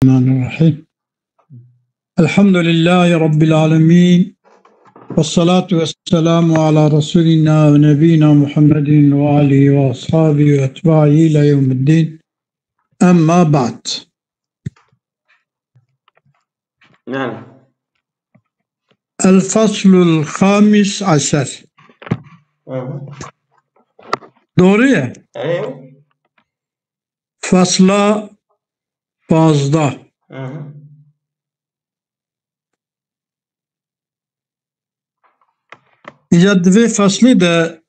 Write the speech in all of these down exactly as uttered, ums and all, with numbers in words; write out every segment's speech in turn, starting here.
الرحمن الرحيم. الحمد لله رب العالمين. والصلاة والسلام على رسولنا ونبينا محمد وآله وأصحابه وأتباعه إلى يوم الدين. أما بعد. نعم. الفصل الخامس عشر. Hı hı. Doğru ya. Evet. Fasla pazdeh. Hı hı. Îca di vê feslê de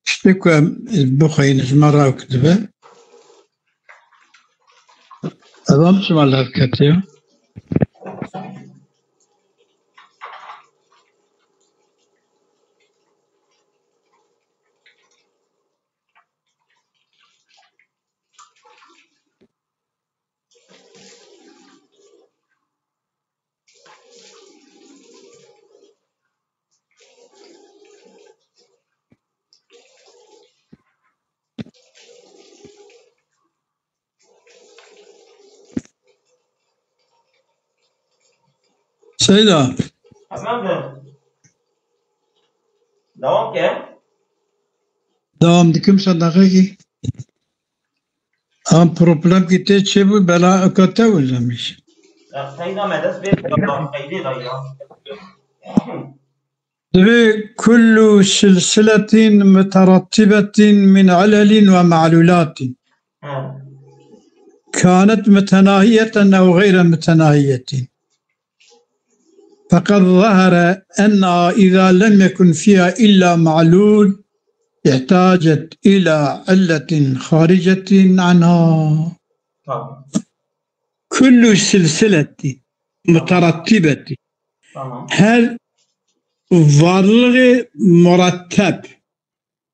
tiştê ku em bixweyîne ji me re ew dibe. Ev em çima li hev ketiye? Seyda. Efendim? Devam ke? Devam dikim sen daxekî. Em problemkî tê çêbû, bela eka te wizemîş. Ya, Seyda me dest pê qeydê da ya. Divê kullu silsiletin muterattibetin min ilelin ve ma'lulatin. Hı. Kanet mutenahiyeten ev gayre mutenahiyetin. Feqad zahara enna iza lem yekun fiha illa ma'lul ihtacet ila illetin haricetin anha. Tamam. Kullu silsileti muterattibeti. Tamam. Her varlığı muratteb.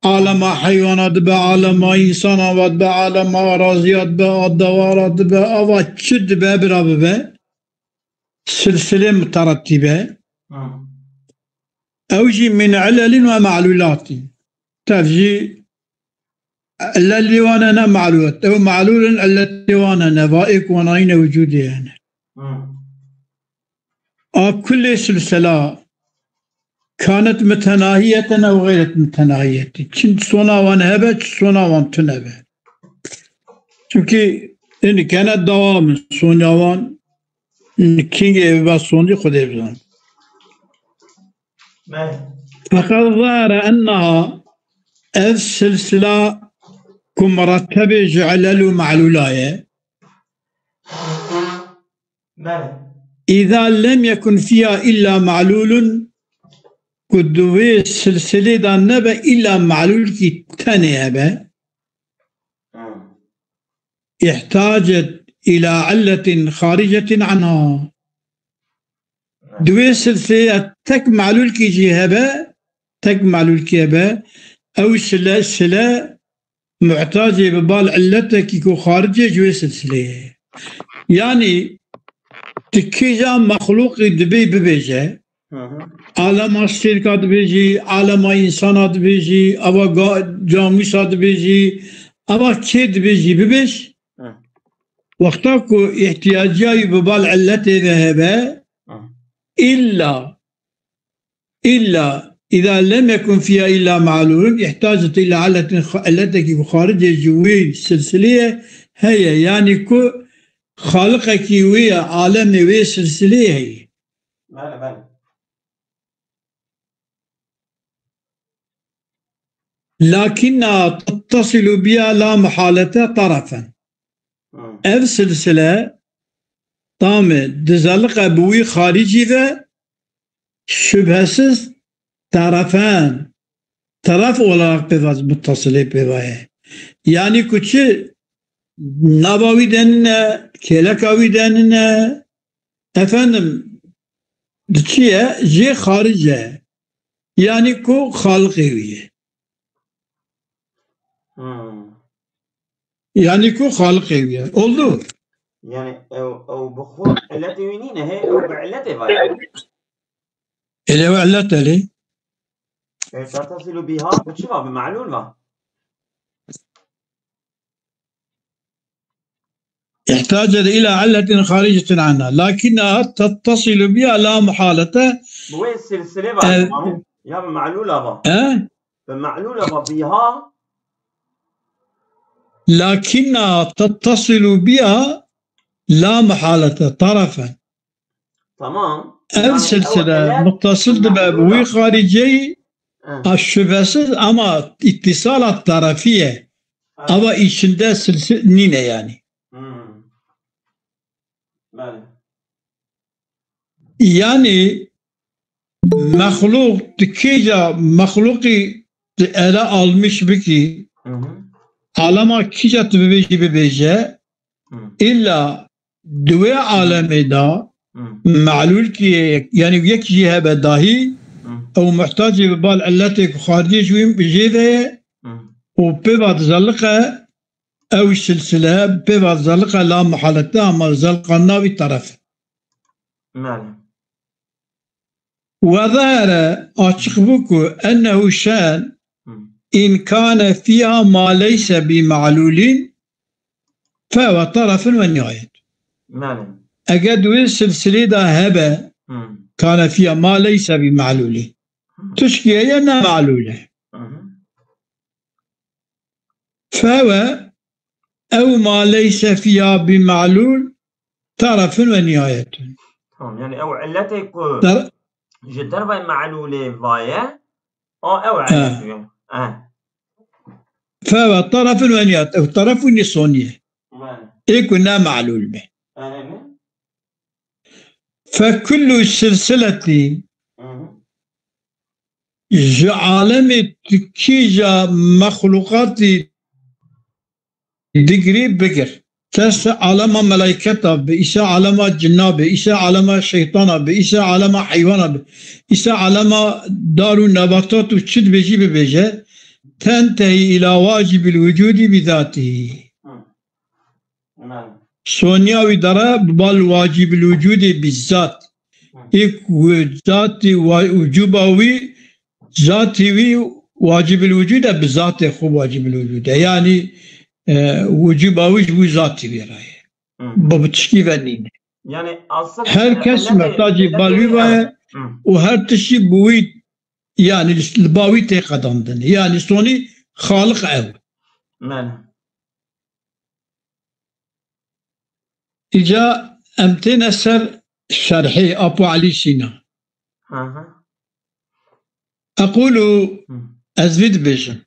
Alema heywana dibe, alema insana ve dibe, alema araziya dibe, adawara dibe, ava çi dibe bira bibe. Silsile muterattîbe. Hı. Ew jî min ilelin ve ma'lulatî. Tev jî ilelî wane ne ma'lulat. Ew ma'lulin illetê wane ne. Va êk wanayîne wicûdê hene. Hı. A kulê silsila kanet mutenahiyeten ew gayret mutenahiyeti. Çi sona wan hebe, çi sona wan tune be. Çimkî ênî kene dewam in, sonya wan kîngê eve sonî Xwedê bizan. Belê. Feqad zahara ennaha, ev silsila ku murattebê ji ilel û ma'lula ye. Belê. Îza lem yekun fiha illa ma'lulun, ku di wê silsilê de nebe illa ma'lulkî tenê hebe. Hı. İhtacet ila illetin haricetin anha. Hı. Di wê silsilê de tek ma'lulkî jî hebe, tek ma'lulkî hebe, ew sile, sile muhtacê bi bal illetekî ku xaricê ji wê silsileyê ye. Yanî tu kîja mexlûqî dibê bibêje, Hı hı. alema stêrka dibêjî, alema însana dibêjî, ava ga-, camîsa dibêjî, ava kê dibêjî bibêj. Hı. Wexta ku îhtiyaciya wî bi bal illetê de hebe, Hı. îlla Îlla, îza lem yekun fiha îlla ma'lûlun, îhtacet îlla illetin, illetekî ku xaricê ji wê silsileyê heye, yanî ku xaliqekî wê ye, alemê wê silsileyê heye. Belê, belê. Lakinna tettesilu biha la muhalete terefen. Hmm. Ev silsile tamê dizeliqe bi wî xaricî ve şübhesiz terefen, teref olarak pêva, muttasilê pêva ye. Yanî ku çi nava wî de nîne, kêleka wî de nîne, efendim, di çi ye? Jê xaric e. Yanî ku xaliqê wî ye. Hmm. Yanî ku xaliqê wî ye. Oldu. Yani ew, ew bi xwe illetê wî nîne, he, ew bi illetê ve ye. Ele ew illet e lê. E, tetesilu biha, bi çi va, bi ma'lûl va? احتاجت إلى علة خارجة عنها، لكنها تتصل بها لا محالة. Bi wê silsilê ve, e, ya bi me'lûla ve. E? Bi me'lûla ve biha. لكنها تتصل بها لا محالة طرفا. Tamam. Ev silsile muttasil dibe bi wî xariceyî, a şübhesiz ama ittisala tarafî ye. Ava içinde silsile nîne yani. Hmm. Belê. Yani mexluq tu kêca mexluqî tu ele almiş bikî, alema kîca tu bibêjî bibêje, illa di wê alemê de melûl kî ye, yani yek jî hebe dahî, ew muhtacê bi bal illetê ku xaricê ji wî jê ve ye û pê va dizeliqe, ew silsile pê va dizeliqe la muhalete ama zelqanina wî teref. Belê. وظهر, açık bû ku, ennehu şen, in kane fiha ma leyse bi ma'lulin, fehuve tarafun ve nihayet. Belê. Eger di wê silsilê de hebe, kane fiha ma leyse bi ma'lulin, tişkî heye ne ma'lul e. Fehuve ew ma leyse fiha bi ma'lul tarafun ve nihayetun. Tamam, yani ew illetê ku ji dervay me'lûlê vaye, a ew illet e. Fehuve tarafun ve nihayet. Ew taraf û nîsoniye. Ê ku ne me'lûl be. Fekullu silsiletî, ji alemê tu kîja mexluqatî digirî bigir. Çe se alema melayketa bi, îse alema cinna bi, îse alema şeytana bi, îse alema heywana bi, îse alema dar û nebatat û çi dibêjî bibêje, tentehî îla wacibîl wicûdî bi zatî. Sonya wî dere bi bal wacibîl wicûdê bi zat. Ê ku zatî wa-, wicûba wî, zatî wî wacibîl wicûd e, bi zatê xwe wacibîl wicûd e. Yanî, e, wicûba wî ji bo zatî wî re ye. Bi, bi tişkî ve nîne. Her kes mihtacî bal wî ve ye û her tiştî bi wî, yanî li ba wî tê qedandin. Yanî sonî xaliq ew. Îca em têne ser şerhê Apo Elî Sîna. Eqûlu, ez vî dibêjim.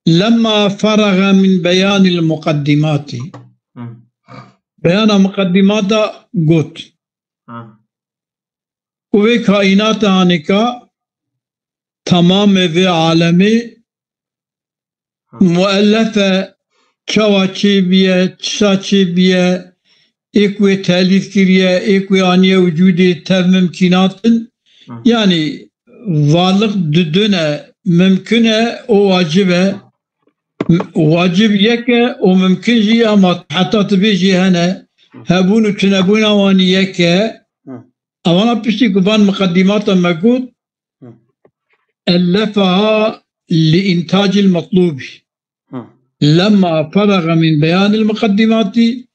Lemma feraga min beyanil muqeddimatî. Beyana muqeddimata got. Û vê kaînata hanêka, tamamê vê alemê muellef e, çawa çêbûye, çisa çêbûye, ê ku wê telîf kiriye, ê ku wê aniye wicûdê tev mimkînat in. Yanî varlık didin e, mimkin e, o wacib e. Wacib yek e, o mimkin jî ye, ama heta tu bêjî hene, hebûn û tunebûna wan yek e. Ewana piştî ku van miqedîmata me got, ellefaha li întacil metlûbî. Lemma feraga min beyanil miqedîmatî,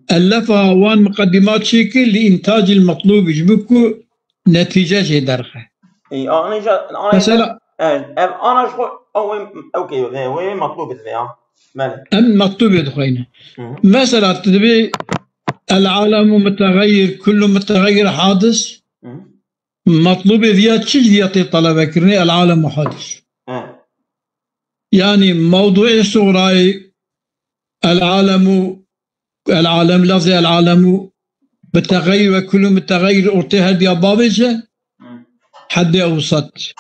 ellefaha wan miqedîmat çêkir li întacil metlûbî, ji bo ku netîce jê derxe. Ê, anî ja, anî Mesela ev, ev ana ji xwe, ew ê, ew kê, wê, wê metlûb divê, ha. Belê. Em mektûbê dixweyne. Mesela tu dibê el alemu muteğeyyir, kullu muteğeyyir hadis. Metlûbê viya çi ji viya tê telebekirinê, el alemu hadis. Yanî mewduê suğrayê el alemu, el alem, lafzê el alemu bi teğeyyir ve kullu muteğeyyir ortê her diya bavêje, heddê ewsat.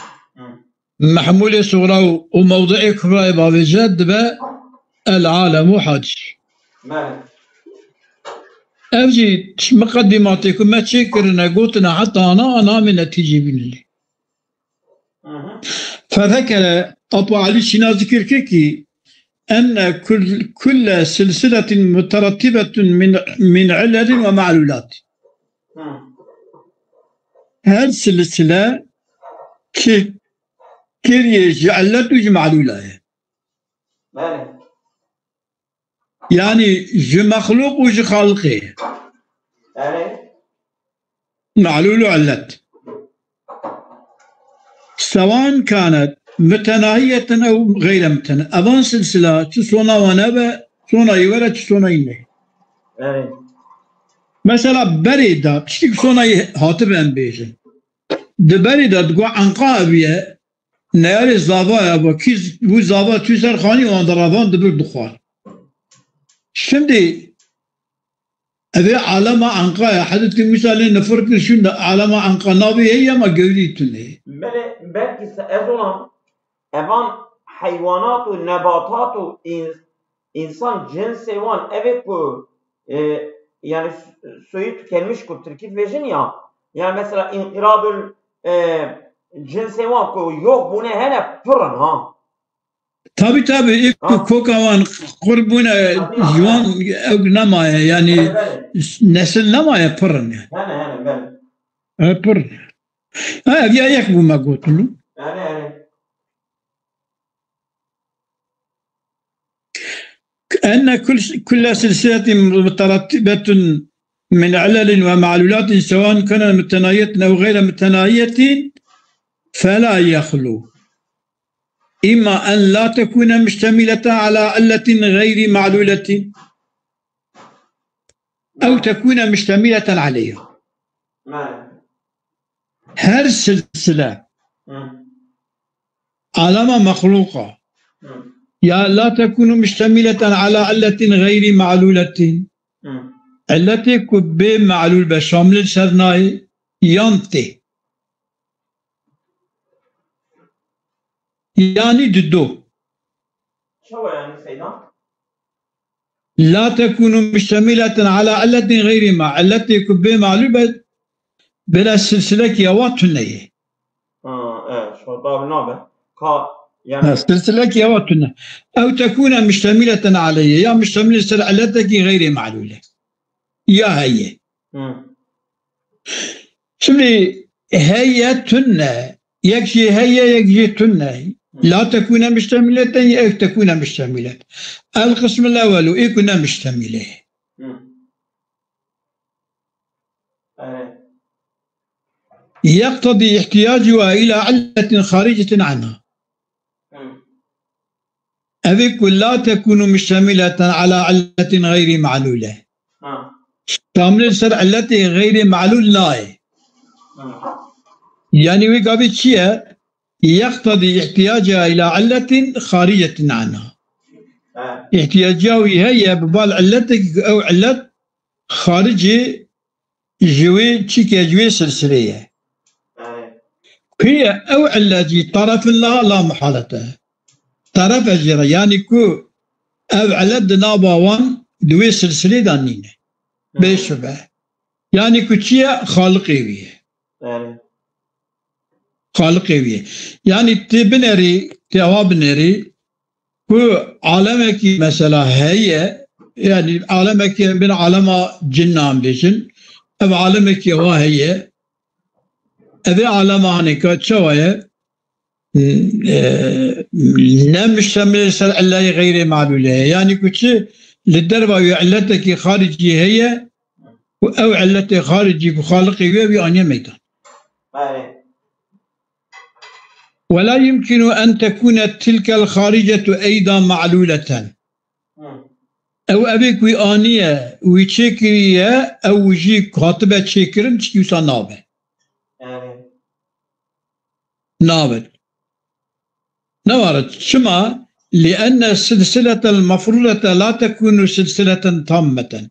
Mehmûlê suğra û, û mewduê kubrayê bavêje dibe el alemu hadis. Belê. Ev jî miqedîmatê ku me çêkirine, gotine heta ana, ana em ê netîcê bînin lê. Fezekere Apo Elî Şîna zikir kir kî enne kul-, kulle silsiletin muterettibetun min, min illelin ve me'lulat. Her silsile ki kiriyê ji illet û ji me'lula ye. Belê. Yani ji mexlûq û ji xaliqê. Erê. Me'lûl û illet. Sewan kanet mutenahiyeten ew geyre mutena. Evan silsila çi sona wan hebe, sona yî were, çi sona yî ne. Erê. Mesela berê de, tiştik sona yî hatibe em bêjin. Di berê de digo enqa eviye, neyarê zava ya, bo kî z-, bû zava çû ser xanî wan diravan dibir dixwar. Şimdi Evê alema Enqa ye. Hezretî Mûsa lê nifir kir şûn de alema Enqa navê heye ma gewrî tune ye. Belê, belkî se-, ez olam, evan heywanat û nebatat û îns-, însan cinsê wan, evê ku, e, yani s-, soyut kelmiş ku tirkî dibêjin ya, yani mesela înqîradul, e, cinsê wan ku yok bûne hene pir in ha. Tabi tabi, ê ku koka wan qur bûne, ji wan ew nemaye, yani nesil nemaye, pir in yani. Hene, hene, belê. E, pir in. Ha, ev ya yek bû me gotin. Hene, hene. Enne kul-, kulle silsiletin muterettibetun min ilelin ve ma'lulatin sewan kene mutenahiyetin ew gayre mutenahiyetin fela yahlu. İmma en la tekune müştemileten ala illetin gayri ma'luletin ew tekune müştemileten aleyha. Her silsile alema mexluqa ya la tekunu müştemileten ala illetin gayri ma'luletin. Illetê ku bê ma'lul be, şamil ser nayê, yan tê. Yani dido. Çawa yani Seyda? La tekunu müştemileten ala illetin gayri ma. Illetê ku bê ma'lul be, bela silsilek ya wa tune ye. Ha, e, şo tabi nabe. Ka, yani ha, silsilek ya wa tune. Ew tekune müştemileten aleyhi. Ya müştemil ser illetekî gayri ma'lule. Ya heye. Hı. Şimdi heye tune. Yek jî heye, yek jî tune. Hı. La tekune müştemileten, ew tekune müştemilet. El qismul ewelu, ê ku ne müştemile. Hı. Evet. Yeqtedî ihtiyacuha ila illetin xaricetin anha. Hı. Ev ê ku la tekunu müştemileten ala illetin gayri ma'lule. Ha. Şamil ser illetê gayri ma'lul nayê. Ha. Yani wê gavê çi ye? Yeqtedî ihtiyacuha ila illetin xaricetin anha. Ha. İhtiyaca wî heye bi bal illetek ku ew illet xaricî ji wê çîke, ji wê silsilê ye. Erê. Ku ye ew illet jî tarefin la, la muhalete. Taref e jê re, yani ku ev illet di nava wan di wê silsilê de nîne. Hı. Bê şube. Yani ku çi ye? Xaliqê wî ye. Erê. Xaliqê wî ye. Yani tê binerî, tê awa binerî, ku alemekî mesela heye, yani alemekî em bin alema cinnan bêjin, ev alemekî wa heye, ev ê alema hanêka çawa ye? E, ne müştemil ser illeyê xeyrê malûle ye. Yani ku çi li derva wê illetekî xaricî heye, ku ew illetê xaricî ku xaliqê wê wî aniye meydan. Erê. ولا يمكن أن تكون تلك الخارجة أيضا معلولة. Hı. Ew evê ku wî aniye, wî çêkiriye, ew jî ku hatibe çêkirin, çi wisa nabe. Erê. Nabe. Ne were, çima? لأن السلسلة المفروضة لا تكون سلسلة تامة.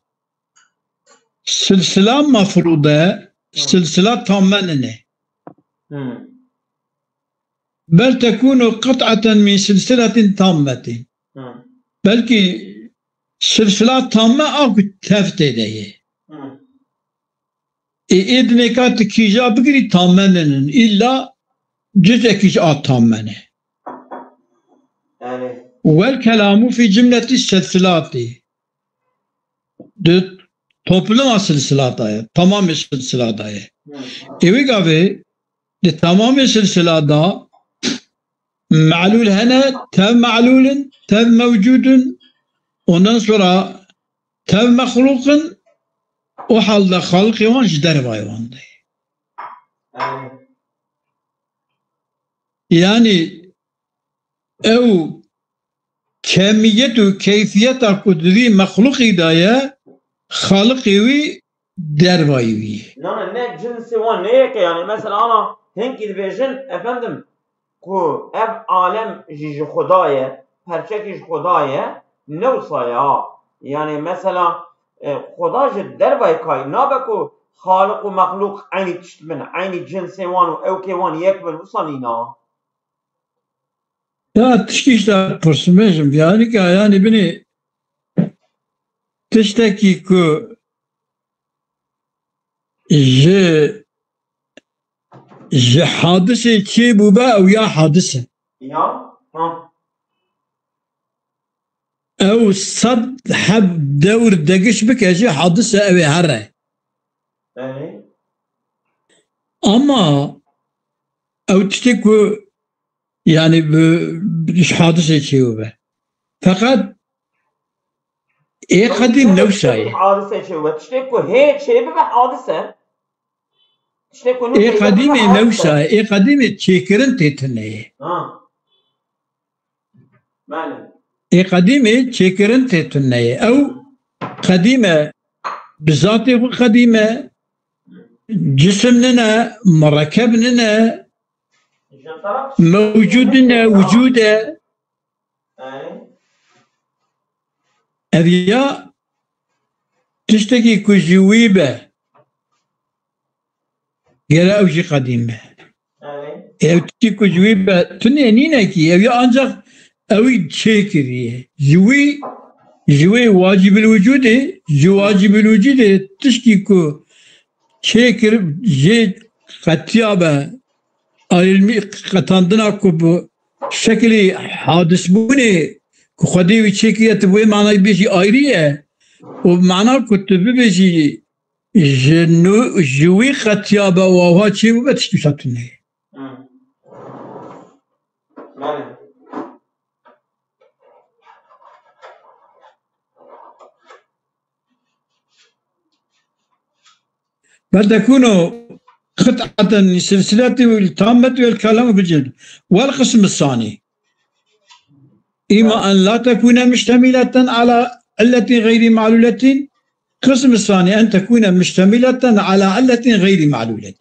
Silsila mefrûde, hı, silsila tamme nine. Hı. Bel tekûnu qit'eten min silsiletin tammetin. Hı. Belkî silsila tamme a ku tev tê de ye. Hı. Ê, ê dinêka tu kîja bigirî tamme ninin. Îlla cizekî ji a tamme ne. Yani. Wel kelamu fî cimletî silsilati. Di topluma silsila de ye. Tamamê silsila de ye. Hı. Ê wî gavê di tamamê silsila de me'lûl hene, tev me'lûl in, tev mewcûd in, Ondan sonra tev mexlûq in, o halde Xaliqê wan ji dervayê wan de ye. Yanî ew kemiyet û keyfiyeta ku di vî mexlûqî de ye, Xaliqê wî dervayî wî ye. Na, ne, ne cinsê wan ne yek e, yanî mesela ana hinkî dibêjin, efendim, ku ev alem jî ji Xuda ye, perçekî ji Xuda ye, ne wisa ye ha. Yanî mesela, e, Xuda ji dervayê kayî nabe ku Xaliq û mexlûq eynî tişt bin, eynî cinsê wan û ewkê wan yek bin, wisa nîna. Ya tişkî ji te pirsim, bêjim, yanî ke, yanî binê tiştekî ku ji, ji hadisê çêbûbe, ew ya hadis e. Ya, ha. Ew sed heb dewr degiş bike jî hadis e, ew ê here. Erê. Ama ew tiştê ku, yanî bi, bi hadisê çêbûbe. Feqet ê qedîm ne wisa ye. Hadise çêbûbe. Tiştê ku hê çêbibe hadise. Tiştê ku nû Ê çêbibe qedîmê ne hadise. Wisa ye. Ê qedîmê çêkirin tê tune ye. Ha. Belê. Ê qedîmê çêkirin tê tune ye. Ew qedîm e, bi zatê xwe qedîm e, cisim nine, mirekeb nine, mewcûd nine, wicûd e. Ev ya tiştekî ku ji wî be, gere ew jî qedîm be. Ev tiştî ku ji wî be, tunê nîne kî, ev ya ancak ew ê çêkiriye. Ji wî, ji wê wacibul wicûdê, ji wacibul wicûdê tiştî ku çêkir, jê qetiya be, a ilmî qetandina ku bi şekilî hadisbûnê ku Xwedê wî çêkiriye, tu bi wê manayî bêjî ayrî ye. Û mana ku tu bibêjî ji nû, ji wî qetiya be û awha çê bûbe, tiştî wisa tune ye. Hı. Belê. فتكون قطعة لسلسلة التامة والكلام في الجد. والقسم الثاني، إما أن لا تكون مشتملة على علة غير معلولة. القسم الثاني أن تكون مشتملة على علة غير معلولة.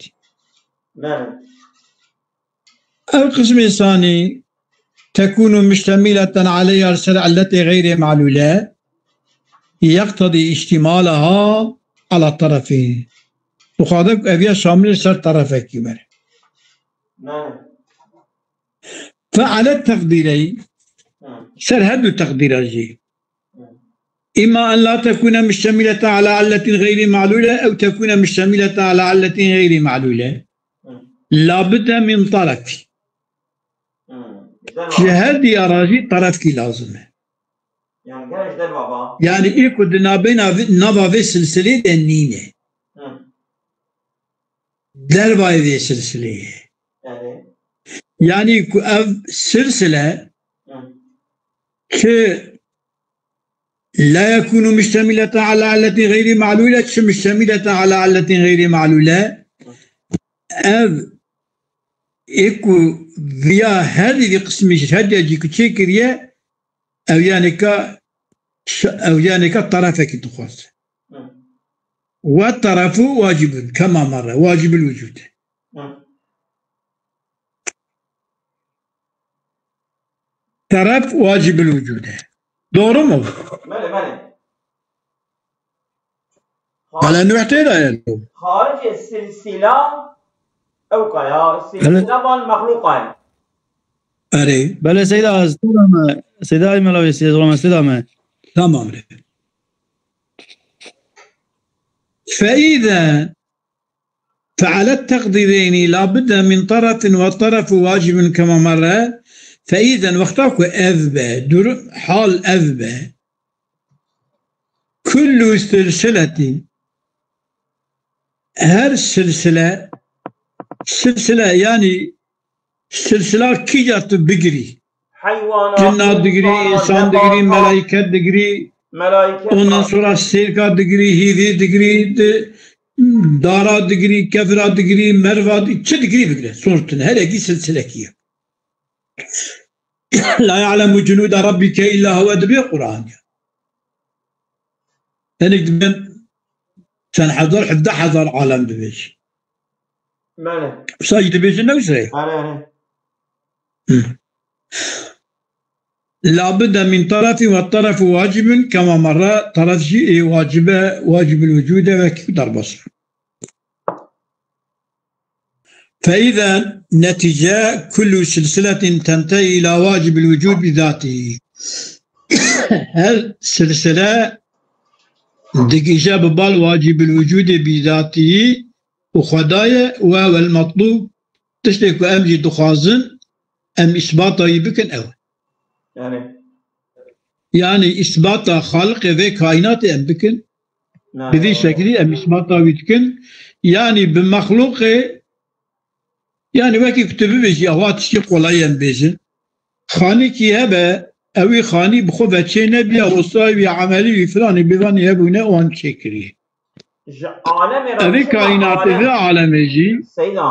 نعم. القسم الثاني تكون مشتملة عليها علة غير معلولة يقتضي اشتمالها على طرف. Dixwaze ku ev ya şamilê ser terefekî bere. Belê. فعلى التقديرين. Hı. Ser her du teqdîra jî. Hı. إما أن لا تكون مشتملة على علة غير معلولة أو تكون مشتملة على علة غير معلولة. Hı. لا بد من طرف. Hı. Ji her diyara jî terefkî lazim e. Yani gene ji derva ba. Yani ê ku di nabêna vê, nava vê silsilê de nîne. Hı. Dervayê vê silsilê ye. Yani. Yani ku ev silsile Hı. ki لا يكون مشتملة على علة غير معلولة، çi مشتملة على علة غير معلولة. Ev ê ku viya her yekî qismî, her yekî ku çêkiriye, ev yanî ka, ev yanî ka terefekî dixwaze. Hı. والطرف واجب كما مر، واجب الوجود. Hı. Teref wacibul wicûd e. Doğru mu? Belê, belê. Hala nuh tê de ye. Xaricê silsila ew ka ya, silsila van mexluqa ye. Erê. Belê Seyda, ez tê de me. Seyda Mela Wêsî, ez rame Seyda me. Tamam re. فإذا فعلى التقديرين لا بد من طرف والطرف واجب كما مر. فإذا wexta ku ev be, durum, hal ev be, كل سلسلة, her silsile, silsile yani silsila kîja tu bigirî. Heywana, cinna digirî, însan, însan digirî, nebata, melaiket digirî, Melaike. Ondan sonra sêrka digirî, hîvî digirî, di, dara digirî, kevira digirî, merva di-, çi digirî bigire. Sonuç tune. Her yekî silsilekî ye. La ya'lemu cunude rabbike illa huve dibe Qur'an ya. Hinek dibin çend hezar, hevdeh hezar alem dibêjin. Bele. Wisa jî dibêjin ne wisa ye? Are, are. Hı. Labudde min tarafî ve tarafu wacibun kema merra, taraf jî ê wacibe, wacibul wucûd e wekî ku derbas e. Fe îzen netîce kullu silsiletin tentehî ila wacibul wucûd bizatî. Her silsile digihîje bi bal wacibul wucûdê bizatî û Xwedayê û ew el metlûb, tiştê ku em jî dixwazin em îsbata wî bikin ew e. Yani. Yani îsbata Xaliqê vê kaînatê em bikin. Na, bi vî şekilî em îsbata wî dikin. Yani bi mexlûqê, yani wekî ku tu bibêjî, ewa tiştî qolay em bêjin. Xanîkî hebe, ewî xanî bi xwe ve çê nebiya, wesayî wî, emelî wî, filanî, bivanî hebûne, wan çêkiriye. Ji alemê re Evî çima kaînatê alem, vê alemê jî Seyda,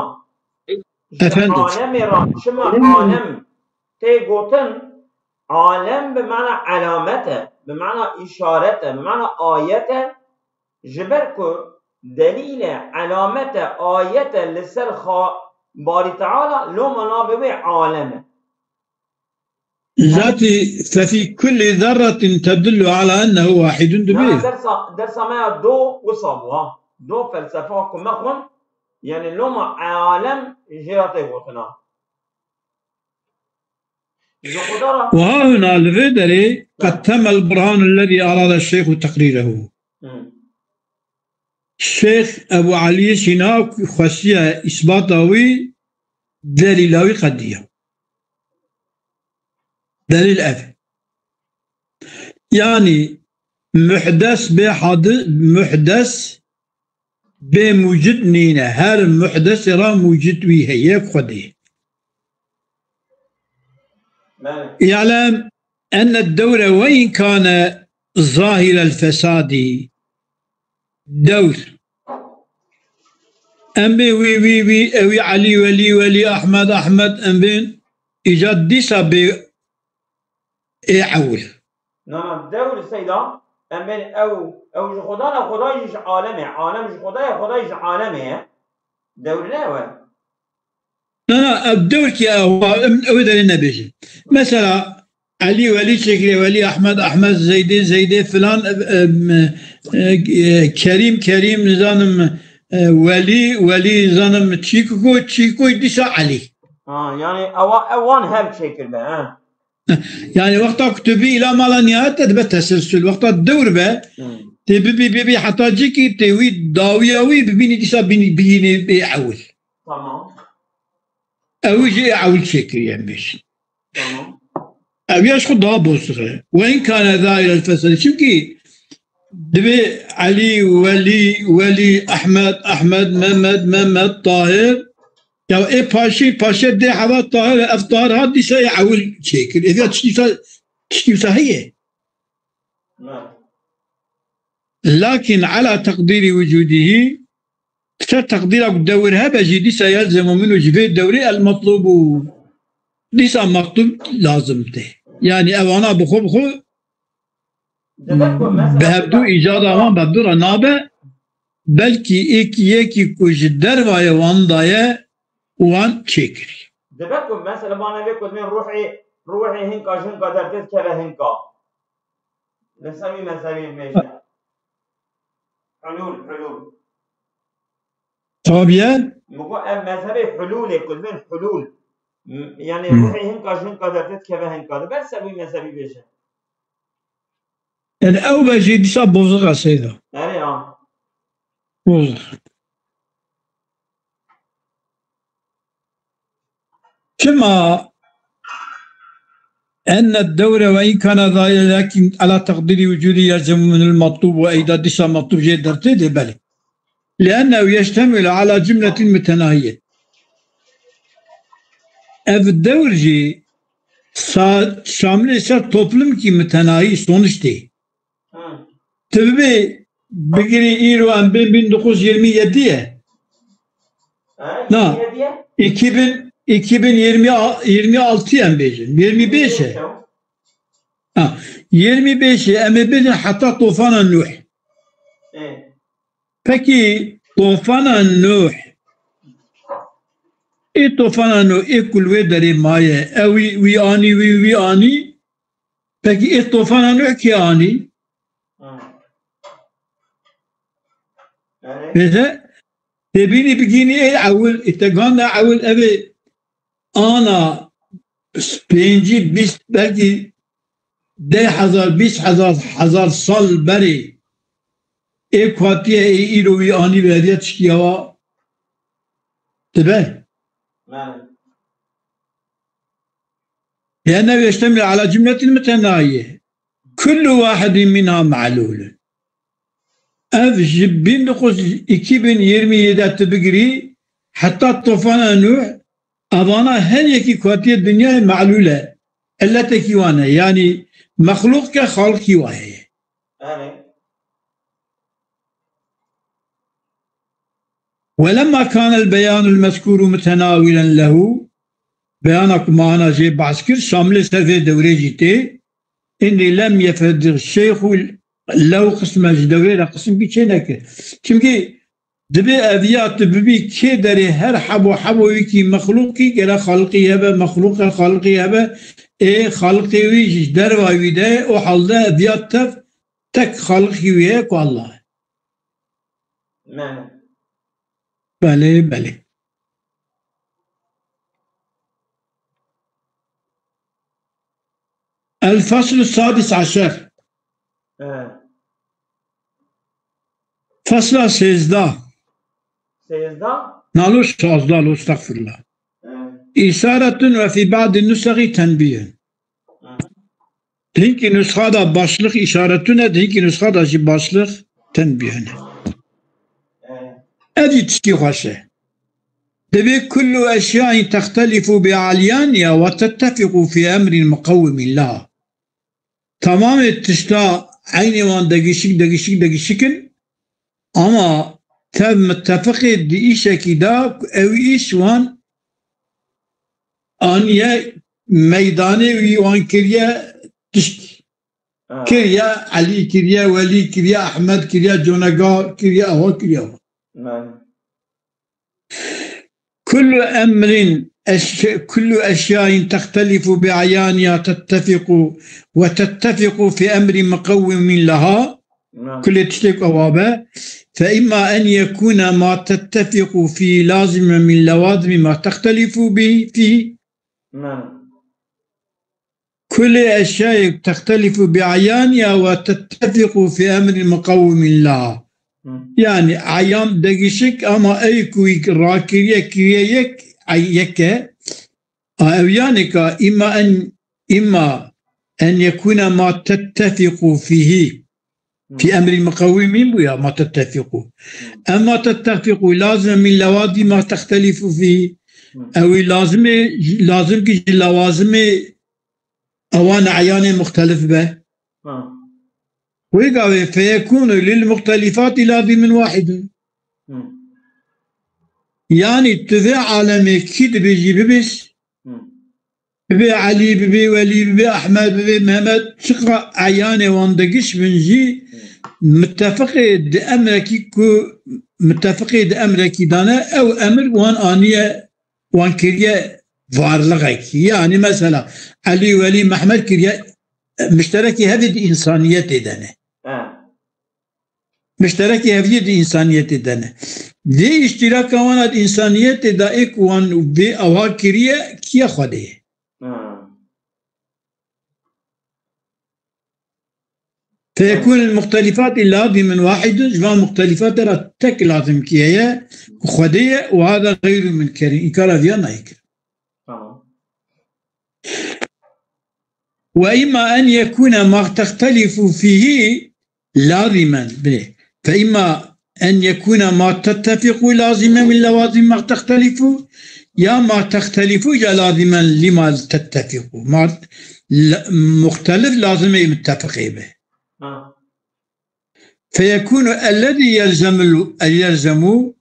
ji Efendim. Alemê re çima alem tê gotin? Alem bi mana elamet e, bi mana îşaret e, bi mana ayet e. Ji ber ku delîl e, elamet e, ayet e li ser xa-, Barî Teala, loma navê wê alem e. Zatî fefî kulli zerretin tedullu ala ennehu wahidun dibe. Na, dersa, dersa me ya do wisa bû, ha. Do felsefa ku me xwend, yani loma alem jê re tê gotin, ha. Ji Xuda re. Wa huna li vê derê qed temel burhanu lezî arada şeyhu teqrîrehu. Hı. Şêx Ebû Elî Sîna xwestiye îsbata wî, delîla wî qediya. Delîl ev. Yani muhdes bê hadi-, muhdes bê mucid nîne. Her muhdesê ra mucid wî heye, Xwedê. Belê. Ya'lem enne dewre ve in kane zahirel fesadî. Dewr. Em bê wî, wî, wî, ewî Elî, Welî, Welî, Ahmed, Ahmed, em bên îca dîsa bê ê ewil. Na, na, dewr seyda, em bên ew, ew ji Xuda ne, Xuda jî ji alem e. Alem ji Xuda ye, Xuda jî ji alemê ye. Dewr ne ew e? Na, na, ev dewr ki ew, em, ew derê nebêjin. Mesela, Elî, Welî çêkirê, Welî, Ahmed, Ahmed, Zeydê, Zeydê, filan, e, e, e, e, Kerîm, Kerîm, nizanim, e, Welî, Welî, nizanim, Çîko, Çîko, dîsa Elî. Ha, yani ewa, ewan hev çêkirine, ha. Yani wexta ku tu bî îla mala nihayet te dibe teselsül. Wexta dewr be, Hmm. tê bibî, bibî heta cîkî tê wî dawiya wî bibînî dîsa bînî, biyînî bê ewil. Tamam. Ew jî ewil çêkiriye em bêjin. Tamam. Ev ya ji xwe daha bozdir e. Ve in kane zahir el fesad. Çünkü divê Elî, Welî, Welî, Ehmed, Ehmed, Mehmet, Mehmet, Tahir. Ya ê paşî, paşê dê heva Tahir, ev Tahir hat dîsa ê ewil çêkir. Ev ya tiştî wisa, tiştî wisa heye. Na. Lakin ala teqdîrî wicûdîhî, ser teqdîra ku dewr hebe jî dîsa yelzemu minhu ji vê dewrê el metlûbû. Dîsa metlûb lazim tê. Yani evana bi xwe bi xwe Dibe ku mesela bi hevdû îcada wan bi hevdû re nabe, belkî êkî yekî ku ji dervayê wan daye wan çêkirî. Dibe ku mesela bana vê ku dibên ruhê, ruhê hinka ji hinka dertê dikeve hinka. Li ser wî mezhebê bêje. Hulûl, hulûl. Tabiye? Min got ev mezhebê hulûlê ku dibên hulûl. M-, yani Hmm. ruhê hinka ji hinka dertê dikeve hinka. Dibe ser wî mezhebî bêje. Yani ew ve jî dîsa bozix e seyda. Erê ya. Bozix. Çima enne dewre ve in kana zahire lakin ala teqdîrî wicûdî yelzemu minil metlûb ve eyda dîsa metlûb jê dertê dê belê. Liennehu yeştemilu ala cumletin mütenahiye. Ev dewr jî sa-, şamilê ser toplumkî mütenahi sonuç tê. Tu bibê bigirî îro em bên bin dokuz yüz yirmi yedi ye. Ha, Na. yirmi yedi ye? iki bin, iki bin yirmi, yirmi altı em bêjin. Yirmi beş e. Tamam. Ha, yirmi beş e, em ê bêjin heta tofana Nuh. Evet. Peki tofana Nuh. Ê tofana Nuh, ê ku li wê derê maye, ew wî, wî anî, wî, wî anî. Peki ê tofana Nuh kê anî? Ha. Yani Bêje, tê bînî bigînî ê ewil, ê te ganda ewil, ev ê ana pêncî, bîst, belkî deh hezar, bîst hezar, hezar sal berê ê ku hatiye, ê îro wî anî ve, hediye tiştî ya wa dibe. Yani. لأنه يشتمل على جملة متناهية. كل واحد منها معلول. Ev ji bin dokuz, iki bin yirmi yedi tu bigirî heta tofana Nuh, evana her yekî ku hatiye dinyayê melûl e. Illetekî wan e. Yanî mexlûqke xalqî wa heye. Yani. ولما كان البيان المذكور متناولا له, beyana ku me ana jê behs kir, şamilê ser vê dewrê jî tê, إني لم يفد الشيخ له قسما, ji dewrê re qisimkî çê nekir. Çimkî dibê ev ya tu bibî kê derê her hebo hebo wîkî mexlûqî gere xaliqî hebe, mexlûqe xaliqî hebe, ê xaliqê wî ji derva wî de ye, o halde ev ya tev tek xaliqî wî heye ku Allah e. Me. Belê, belê. الفصل السادس عشر. He. Fesla sêzdeh. Sêzdeh? Nalo şazdeh, lo, estağfurullah. He. إشارة وفي بعض النسخ تنبيه. Hı. Di hinkî nusxa da başlıq işaretun e, di hinkî nusxa da jî başlıq tenbîhun e. Evet. Ev jî tiştî xweş e. Dibê kullu eşyain textelifu bi aliyaniha ve tettefiqu fi emrin muqewimin laha. Tamamê tişta eynê wan degişik, degişik, degişik in. Ama tev mittefiqê di îşekî de ku ew îş wan aniye meydanê wî wan kiriye tişt. Ha. Kiriye Elî, kiriye Welî, kiriye Ehmed, kiriye Conegar, kiriye ewa, kiriye ewa. Yani. كل أمر أش-، كل أشياء تختلف بأعيانها تتفق، وتتفق في أمر مقوم لها. نعم. Kulê tiştê ku ewa be. فإما أن يكون ما تتفق فيه لازما من لوازم ما تختلف به فيه. نعم. Kulê eşyayek textelifu bi eyaniha ve tettefiqu fi emrin muqewimin laha. Hı. Yani eyan degişik ama ey ku rakiriye kiriye yek, ay yek e. A ew yani ka imma en, imma en yekune ma tettefiqu fihi. Fi emrî muqewimîn bûya ma tettefiqû. Em ma tettefiqû lazim min lewazî ma textelîfû fî. Ew ê lazimê, lazim ki ji lewazimê ewan eyanê muxtelif be. Ha. Wê gavê feyekûnu lil muxtelîfatî lazîmin wahidun. Hı. Yani tu vê alemê kî dibêjî bibêj, Hı. Bibê Elî, bibê Welî, bibê Ehmed, bibê Mehmet, çiqa eyanê wan digiş bin jî Hı. Mittefiqê di emrekî ku mittefiqê di emrekî dane, ew emir wan aniye, wan kiriye varlixekî. Yani mesela Elî, Welî, Mehmet kiriye, e, mişterekî hevê di însaniyetê de ne. Ha. Mişterekî heviyê di însaniyetê de ne. Lê îştîraka wana di însaniyetê de ê ku wan vê ewa kiriye, kiye Xwedê ye. Ha. Feyekûn muxtelîfatî lazîmin wahidun, ji van muxtelîfatê re tek lazim kiye ye, ku Xwedê ye, û hada xeyrû min kerî, înkara viya nayê kirin. Tamam. Ve imma en yekûne ma textelîfû fîhî lazimen. Bê. Fe imma en yekûne ma tettefiqû lazimen min lewazim ma textelîfû, ya ma textelîfû ya lazimen lima tettefiqû. Ma le-, muxtelif lazimê mittefiqê be. Ha. فيكون الذي يلزم ال-، يلزم،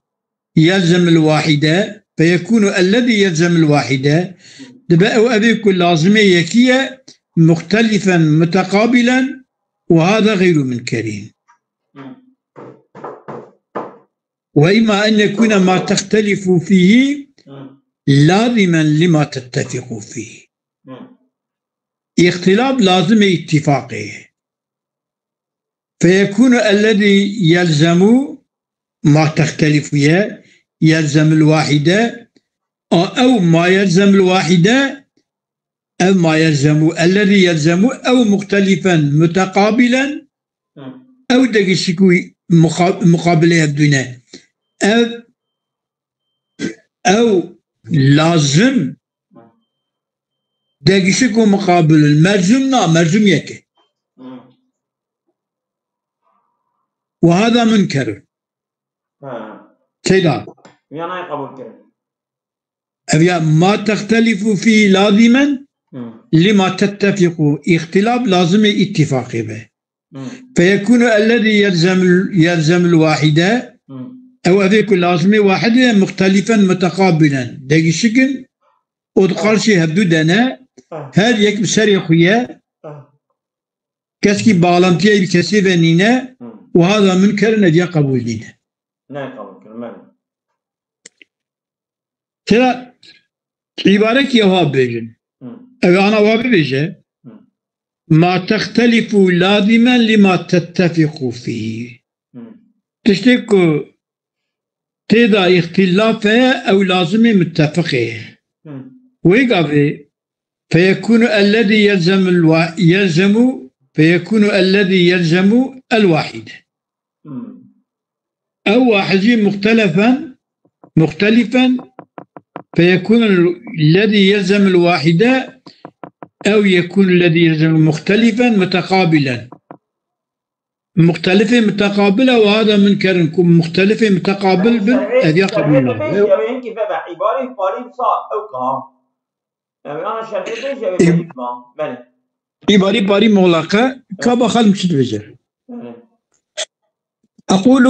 يلزم الواحدة، فيكون الذي يلزم الواحدة، dibe ew evê ku lazimê yekî ye, مختلفا متقابلا، وهذا غير منكر. وإما أن يكون ما تختلف فيه لازما لما تتفق فيه. Îxtilaf lazimê îttifaqê ye. فيكون الذي يلزم ما تختلف ye, يلزم الواحدة, a ew ma yelzem الواحدة, ev ma yelzemu, الذي يلزم, ew مختلفا متقابلا, Hı. ew degişik û muqa-, muqabilê hevdû ne. Ev, ew lazim degişik û muqabil in. Melzum na, melzum yek e. Hı. وهذا منكر. Ha. Seyda. Vîya nayê qebûl kirin. Ev ya ما تختلف فيه لازما Hı. لما تتفق. Îxtilaf lazimê îttifaqê be. Hı. فيكون الذي يلزم، يلزم الواحدة. Hı. Ew evê ku lazimê wahidê ye, مختلفا متقابلا. Degişik in û di Ha. qarşî hevdû de ne. Ha. Her yek bi serê xwe ye. Ha. Keskî bağlantiyê bi kesê ve nîne Hı. û hada munker in, ev ya qebûl nîne. Ne qebûl kirin, belê. Tera îbarekî ew ha bêjin. Hı. Ew ana wa bibêje. Hı. ما تختلف لازما لما تتفق فيه. Hı. Tiştê ku tê de îxtîlaf heye, ew lazimê muttefiqê ye. Hı. Wê gavê فيكون الذي يلزم الوا-، يلزم، فيكون الذي يلزم الواحدة. Hı. Ew wahid jî مختلفا، مختلفا، فيكون الذي يلزم الواحدة، أو يكون الذي يلزم مختلفا متقابلا. Muxtelifê miteqabil e, wiha de min kerin ku muxtelifê miteqabil bin, ev ya qebûl nabe. Ew ê hinkî vebe, îbarî parî wisa ew ka. Ew ana şertê bêje, ew ê Î-, parî ma. Belê. Îbarî parî muxleqe, ka Belê. Baxal min çi dibêje? Belê. أقول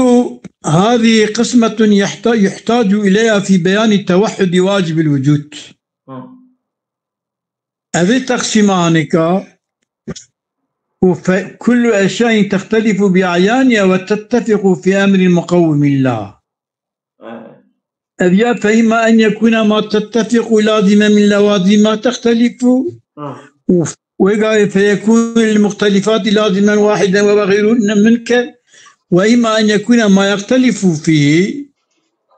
هذه قسمة يحت-، يحتاج إليها في بيان توحد واجب الوجود. Hı. Evê teqsîma hanêka û fe-، كل أشياء تختلف بأعيانها وتتفق في أمر مقوم لها. Evet. Ev ya فإما أن يكون ما تتفق لازما من لوازم ما تختلف. Hı. Û wê gavê فيكون المختلفات لازما واحدا وهو غير منكر. وإما أن يكون ما يختلف فيه،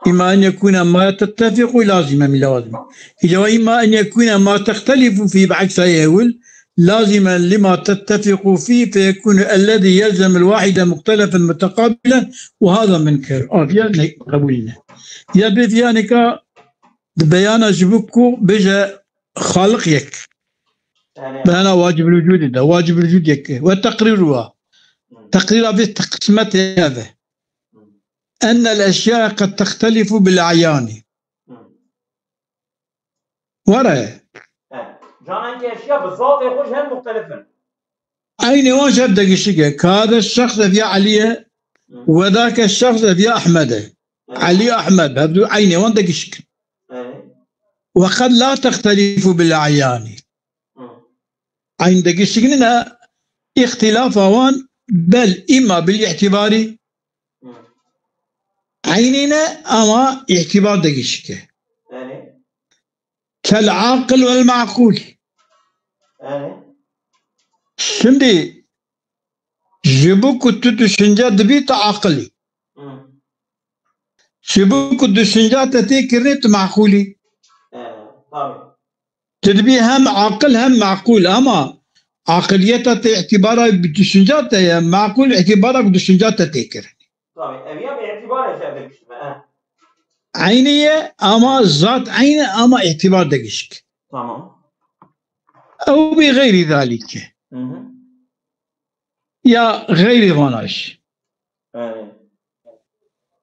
إما أن يكون ما تتفق لازما من لوازم. إذا وإما أن يكون ما تختلف فيه بعكس يهول لازما لما تتفق فيه، فيكون الذي يلزم الواحد مختلفا متقابلا، وهذا منكر. Ev ya ne-, qebûl ne. Ya bê viyaneka di beyana ji bo ku bêje Xaliq yek. Yani Beyana wacibul vücudê de, wacibul vücud yek e. Ve teqrîruha. Hı. Teqrîra vê qismetê ev e. Hı. Ennel eşya qed textelifu bil e'yani. Hı. Were. He. Canan ki eşya bi zatê xwe ji hev muxtelif in. Eynê wan ji hev degişik e. Ka hada şexs ev ya Elî ye, Hı. wedake şexs ev ya Ehmed e. Hı. Elî, Ehmed, hevdû eynê wan degişik in. Hı. Ve qed la textelifu bil e'yani. Hı. Eyn degişik nîne, îxtîlafa wan bel îma bil îtîbarî Hı. eynî ne, ama îtîbar degişik e. Yani. Kel aqil vel maqûl. Yani. Şimdi ji bo ku tu düşünce dibî, tu aqilî. Hı. Ji bo ku düşünce te tê kirinê, tu maqûlî. He, tabii. Tu dibî hem aqil hem maqûl, ama aqiliyeta te îtîbara bi düşünce te ye, maqûl îtîbara bi düşünce te tê kirin. Tabii, ev ya bi îtîbar e, şey, degişme, he. Eynî ye, ama zat eynî, ama îtîbar degişik. Tamam. Ew bi xeyrî zalîke. Hı hı. Ya xeyrî vana jî. Evet.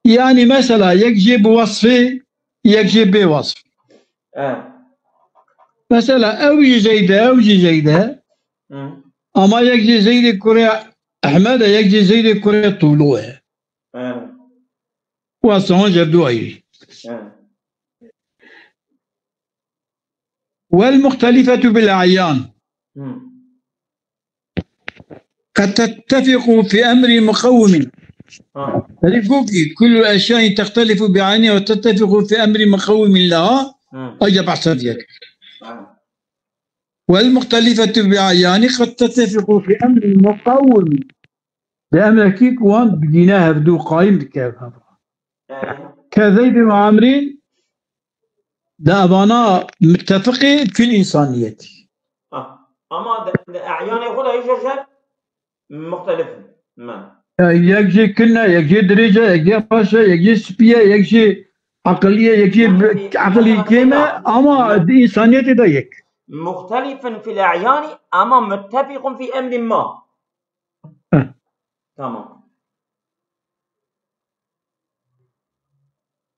Yani mesela yek jê bi wasfê, yek jê bê wasf. Evet. Mesela ew jî Zeyd e, ew jî Zeyd e. Hı. Ama yek jê Zeydê kurê Ehmed e, yek jî Zeydê kurê Tûlo ye. He. Û ez hon ji hevdû ayrî. He. والمختلفة بالأعيان. Hmm. قد تتفق في أمر مقوم. Ha. Herî gokî, كل الأشياء تختلف بعينها وتتفق في أمر مقوم لها. Hmm. Ayrıca bahsedecek. Ha. والمختلفة بأعيان قد تتفق في أمر مقوم. Di emrekî ku wan digîne hevdû qayîm dike ev hevra. He. Ke Zeyd û Emrîn di evana mittefiqê fil însaniyetî. Ha. Ama di, di e'yanê xwe de îja jî muxtelif in. Me. E, yek jî kin e, yek jî dirêj e, yek jî xweş e, yek jî spî ye, yek jî aqilî ye, yek jî bi-, aqilî kêm e, ama di însaniyetê de yek. Muxtelifin fil e'yanî, ama muttefiqun fî emrî ma. Heh. Tamam.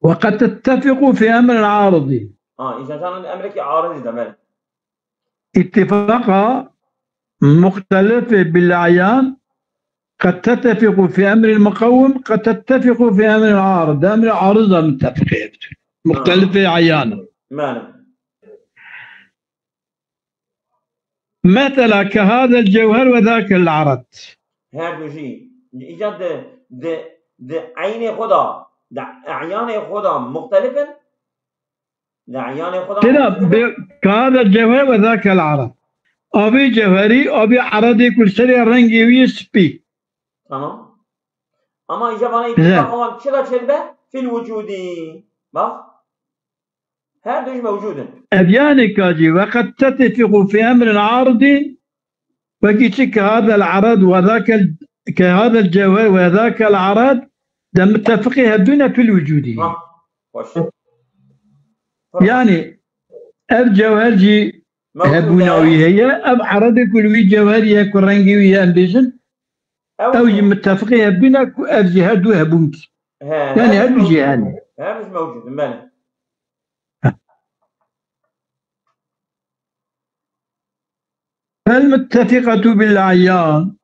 وقد تتفق في أمر عارض. Ha, îja canan emrekî arizî de, belê. اتفاقا مختلف بالأعيان قد تتفق في أمر مقوم، قد تتفق في أمر عارض. Emrê ariz de mittefiqê hevdû. Muxtelifê eyan. Belê. Mesela ke hadel cewher ve dakel arad. Her du jî. Îca di, di, di eynê xwe de, di eyanê xwe de muxtelif in. Di eyanê xwe de Têna muxtelif in. Bi, ke hadel cewher ve dakel arad. Avê cewherî, avê aradê ku li serê rengê wî yê spî. Tamam. Ama îca vana Güzel. Îttifaq wan çi de çêdibe? Fil wucudî. Bak. Her du jî mewcûd in. Ev yanê ka jî, وقد تتفق في أمر عارض، wekî çi ke hadel arad ve dakel, ke hadel cewher ve dakel arad, de mittefiqê hevdû ne fil wucudî. Ha, xweş. Yanî, ev cewher jî Mewcûd hebûna e. Wî heye, ev aradê ku li wî cewherî ye, ku rengê wî ye, em bêjin, Ew ew jî mittefiqê hevdû ne, ku ev jî her du hebûn kî. He, Yanî her her du du jî hene. Her du jî mewcûd in, belê. فالمتفقة بالأعيان،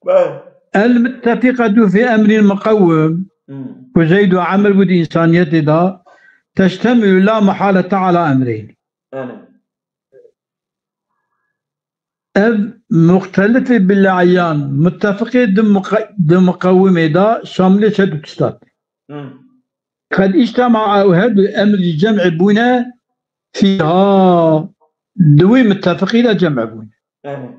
Belê. المتفقة في أمر مقوم، Hmm. ku Zeyd û Emr bû di însaniyetê de, تشتمل لا محالة على أمرين. Belê. Ev muxtelifê bil e'yan, muttefiqê di muqa-, di muqewimê de şamilê çend û tişta tê. Hmm. Qed îctema ew her du emrî cem'ê bûne fîha, di wê muttefiqî de cem'e bûne. Evet.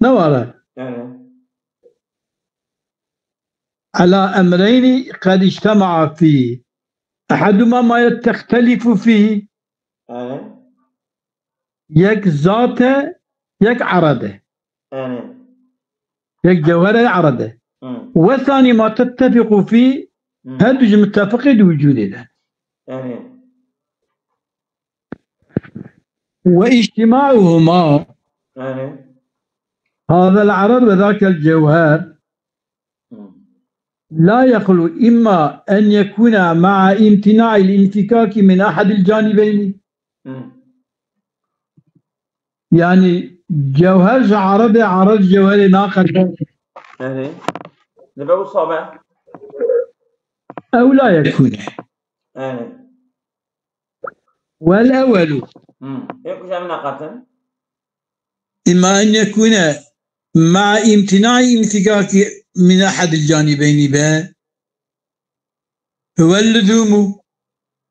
Ne were? Evet. Ala emreyni qed îctema fî. Eheduma ma yet textelifu fî. Evet. Yek zat e, yek erad e. Yani. Yek cewher e, erad e. Hı. Ve sanî ma tettefiqu fî, Hı. her du jî muttefiqê di wicûdê de. Yani. Ve îctimauhuma, Yani. hadel erad ve zakel cewher, Hı. la yexlu imma en yekuna ma'a imtina'il infikaki min ahadil canibeyni. Hı. Yani cewher ji aradê, arad cewherê naqete. Erê. Dibe wisa be. Ew la yekune. Erê. Wel ewelu. Hı. Ê ku ji em neqetin. Imma en yekune ma'a imtina'i infikaki min ahadil canibeyni be. Huwe lüzumu.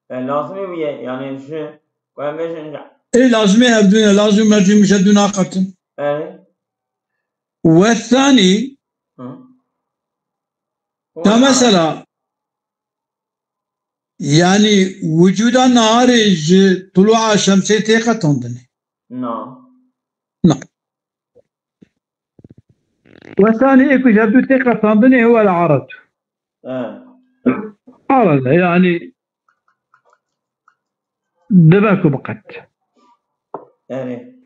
E, lazimê wî ye, yani ji, ku em bêjin, Ê lazimê hevdû ne, lazim û mecûm ji hevdû naqetin. Evet. Ve thani, Hı. Ya mesela, yani wicûda niharê ji tulûa şemsê tê qetandinê? Na. Na. Wesanî ê ku ji hevdû tê qetandinê huwe li arad. He. Arad e, yani dibe ku biqet. Yani.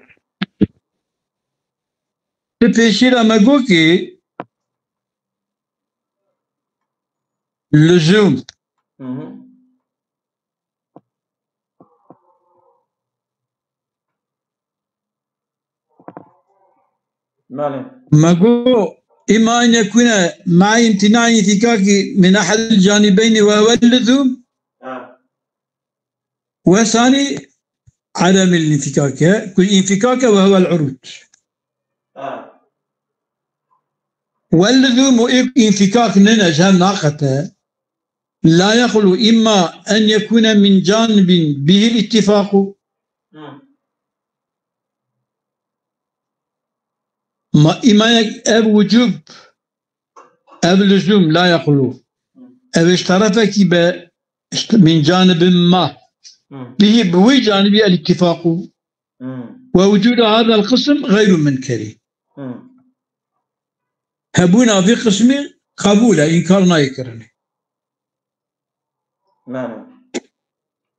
Di pêşî de me got ki lüzum. Hı hı. Belê. Me got, إما أن يكون مع امتناع انفكاك من أحد الجانبين وهو اللزوم. Ha. وثاني عدم الانفكاك، ku înfikak e وهو العروض. Ha. واللزوم û înfikak nine ji hev naqete. لا يخلو إما أن يكون من جانب به الاتفاق. Hı. Ma îma yek ev wicûb, ev lizûm la yexlû. Ev ji terefekî be, işte, min canibin ma. Hı. Bihî bi wî canibî el ittifaqû. Hı. Ve wucûdu hadal qism gayru munkeri. Hı. Hebûna vî qismî qebûl e, înkar nayê kirinê. Mane.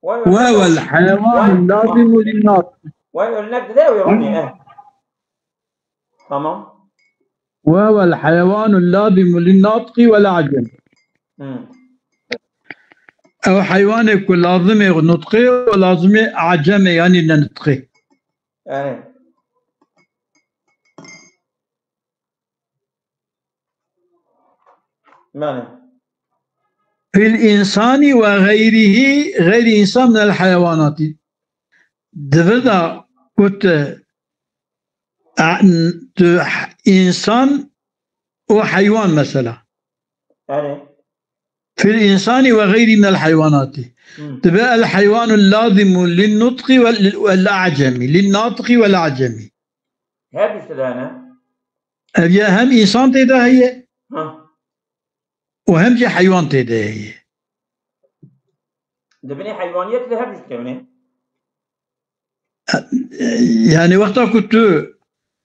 Vay, vay, وهو vay. الحيوان Vay. اللازم للناطق. Vay, örnek de ya, yani, eh. Tamam. وهو الحيوان اللازم للناطق والأعجم. Hı. Ew heywanê ku lazimê nutqê û lazimê acemê, yanî ne nutqê. Yani. Mane. في الإنسان وغيره، غير إنسان من الحيوانات. Di vir de ku tu, a, tu însan û heywan mesela. Yani. في الإنسان وغيره من الحيوانات. Hı. Dibe الحيوان اللازم للنطق وال-، والأعجم، للناطق والأعجم. Her tişt de ne? Ev ya hem însan tê de heye Ha. û hem jî heywan tê de heye. Di binê heywaniyet de her tişt dikevine. Yani wexta ku tu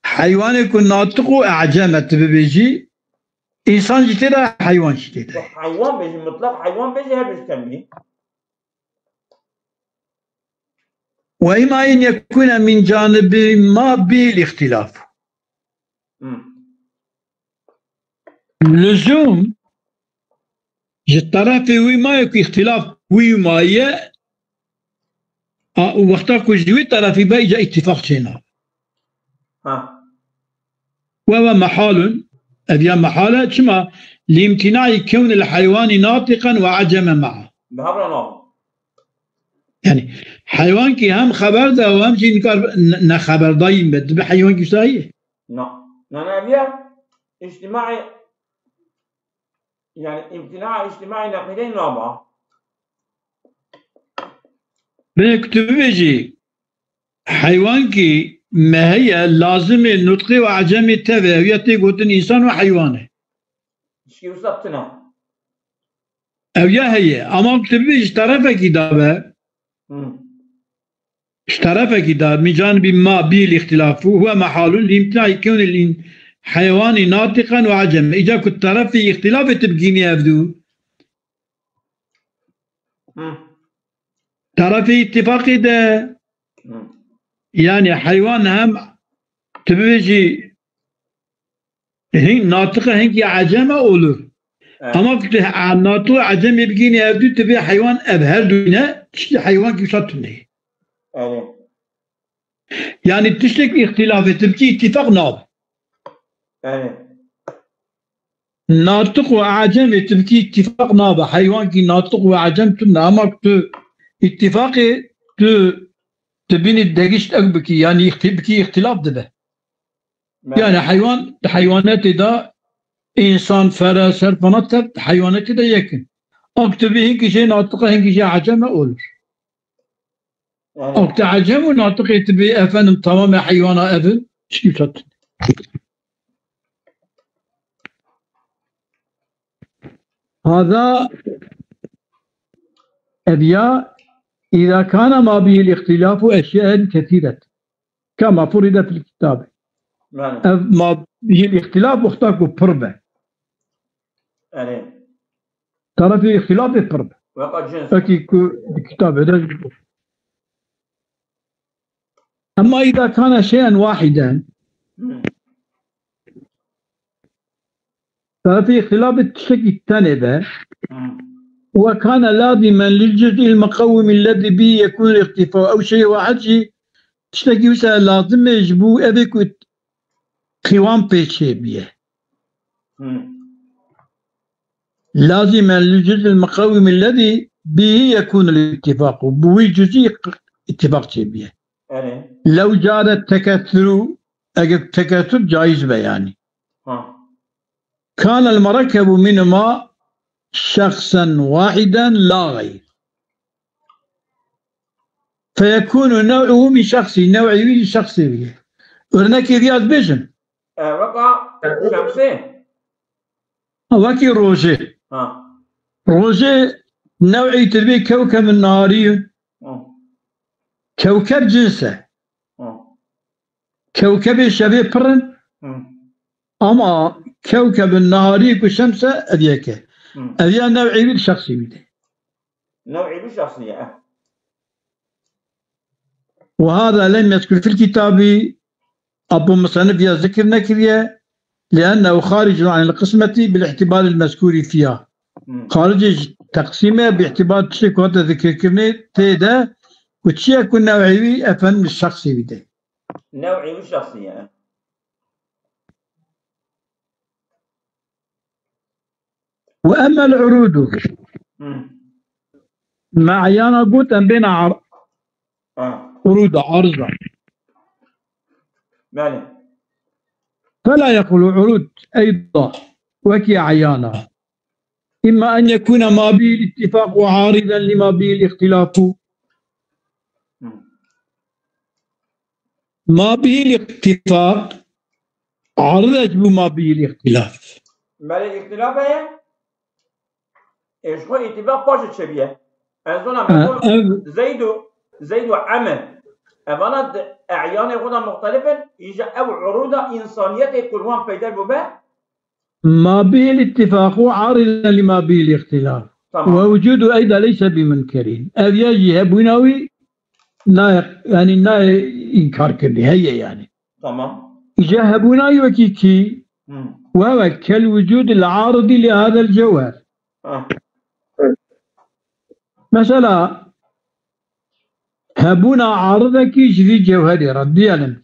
heywanê ku natiq û ecem e tu bibêjî, însan jî tê de, heywan jî tê de. Heywan bêjî, mutlak heywan bêjî, her tişt dikevine. وإما أن يكون من جانب ما به الاختلاف. Hı. Lizûm ji terefê wî maye ku îxtilaf wî maye, a, û wexta ku ji wî terefî be, îca îttifaq çênabe. Ha. Ve ve mehalun, ev ya mehal e, çima? لامتناع كون الحيوان ناطقا وأعجم معا. Bi hev re nabe. Yani, heywankî hem xeber de û hem jî nikar ne, ne xeberdayî be. Dibe heywankî wisa ye? Na. Na, na, ev ya, îctimaî, yani, îmtina îctimaî neqîdeyî nabe. Binê ku tu bibêjî, heywankî me heye, lazimê nutqê û ecemê teve, ew ya tê gotin însan û heywan e. Tişkî wisa tune. Ew ya heye, ama tu bibêjî ji terefekî dabe. Hı. Ji terefekî dabe, min canibî ma bî îxtilaf û huwe mehalun lîmtînayî kewnî lîn heywanî natiqen û ecem. Îca ku terefî îxtilafê tu bigînî hevdû. Hı. Terefê îttifaqê de, Hı. yani heywan hem tu bibêjî hing natiqe, hingî ecem e, olur. Evet. Ama ku tu, a, natiq û ecemê bigînî hevdû, tu bê heywan ev her du ne, tiştî heywankî wisa tune. Evet. Yani tiştek îxtilafê tu bikî îttifaq nabe. Evet. Natiq û ecemê tu bikî îttifaq nabe. Heywankî natiq û ecem tune. Ama ku tu îttifaqê tu, tu bînî degişt ew bikî, yani îxti-, bikî îxtilaf dibe. Yani heywan, di heywanetê de însan, fere, serpana tev, di heywanetê de yek in. Ak tu bî hingî jê natiqe, hingî jê ecem e, olur. Yani. Ak tu ecem û natiqê tu bî, efendim, tamamê heywana ev in, çi wisa tune. Hada ev ya, إذا كان ما به الاختلاف أشياء كثيرة. Kema furide fil kitabe. Yani. Ev ma bihîl îxtilaf wexta ku pir be. Yani. Terefê îxtilafê pir be. Weka cins. Wekî ku di kitabê de jî. Emma îda kana şeyen wahiden. Hı. Terefê îxtilafê tiştekî tenê be. Hı. Ve kana lazimen lil cüz'il muqawwim ellezî bî yekûn îxtifa. Ew şeyê wahid jî tiştekî wisa lazim e ji bo evê ku Qîwam pê çêbûye. Hmm. Lazim el cüz'il muqawim ellezî bihi yekûn el ittifaq. Bi wî cüzî ittifaq çêbûye. Erê. Lew care tekethuru, eger tekethur caiz be yani. Ha. Kâne el murekkebu minhuma şexsen wahiden la gayr. Feyekûnu nev'uhu min şexsî, nev'î wî şexsî wî. Örnekê vî ez bêjim. E, weka şemsê. Ha, wekî rojê. Ha. Rojê nev'î tir bê kewkebin naharî. Ha. Kewkeb cins e. Ha. Kewkebê şevê pir in. Hı. Ama kewkebin naharî ku şems e, ev yek e. Hı. Ev ya nev'î wî şexsî wî de. Nev'î wî şexsî ye. Ve hâzâ lem yezkur fil kitâbî, Apo musennif ya zikir nekiriye, liennehu xaricun anil qismetî bil îhtibâril mezkûrî fîha. Hı. Xaricê ji teqsîm e, bi îhtibâr tiştê ku hate zikirkirinê tê de, û çi ye ku nev'î wî efendim şexsî wî de. New'î wî şexsî ye. Ve emmel urûdu. Hı. Me eyana got em bêne ar-, Ha. Urûda, arza. Belê. Fela yekulu urûd eyda wekî eyana. İmma en yekûne ma bihil ittifaq ve ariden lima bihil ihtilafu. Hı. Ma bihil ittifaq, arid e ji bo ma bihil ihtilaf. Belê, ihtilaf heye. Ê, ji xwe ittifaq paşê çêbûye. Ez zona Ha, me ev Zeyd û, Zeyd û Emir. Evana di eyanê xwe de muxtelif in, îja ev urûda însaniyetê ku li wan peyder bûbe, Ma bihil ittifaqu ariden lima bihil ihtilaf. Tamam. Ve vücudu eyda leyse bi münkerin. Ev ya jî hebûna wî nayê, yani nayê inkar kirinê, heye yani. Tamam. Îca hebûna wî wekî kî, Hı. Ve ve kel vücudil aridi li hadel cewher. Ha. Mesela, hebûna aridekî ji vî cewherê re, diyelim.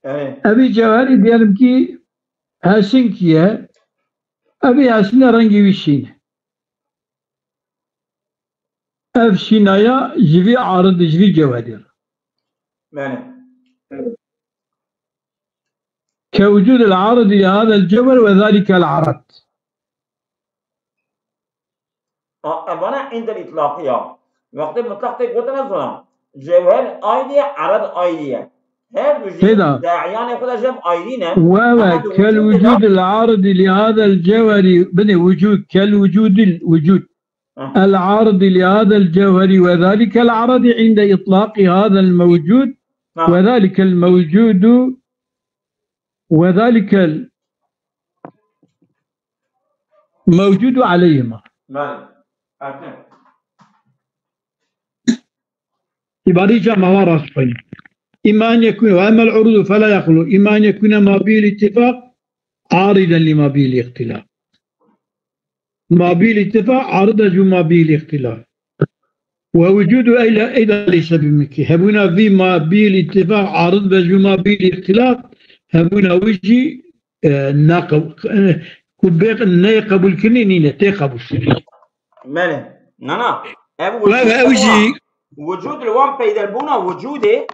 Evet. Evî cewherî diyelim ki hesînkî ye, evî hesîne rengî wî şîn e. Ev şînaya ji vî arid, ji vî cewherî re. Yani. Ke vücudil aridi li hadel cewher ve zalikel arad. A, evana indel itlaqî ya. Wextê mutlaq tê gotin ez zona. Cewher ayrı ye, arad ayrı ye. Her du jî Seyda. De'yanê xwe de jev ayrî ne. Ve ve Ama du kel vücudê de vücudil aridi li hadel cewheri. Bine vücud, kel vücudil vücud. Hı. El aridi li hadel cewheri ve zalikel aradi inde itlaqi hadel mevcud Ha. ve zalikel mevcudu ve zalikel mevcudu aleyhima. Belê. Erken. Îbarî ca mala rast xweyî. Îma en yekûne, ve emmel urudu fela yaqulu. Îma en yekûne ma bihil ittifaq ariden li ma bihil ihtilaf. Ma bihil ittifaq aride ju ma bihil ihtilaf. Ve vücudu eyle, eyda leyse bi mümkün. Hebûna vî ma bihil ittifaq arid be ju ma bihil ihtilaf. Hebûna wî jî, e, naqeb-, e, ku bê, neyê qebûlkirinê nîne, tê qebûlkirinê. Belê. Na, na. Ev Ve, ve ew jî Vücud li wan peyderbûna vücudê,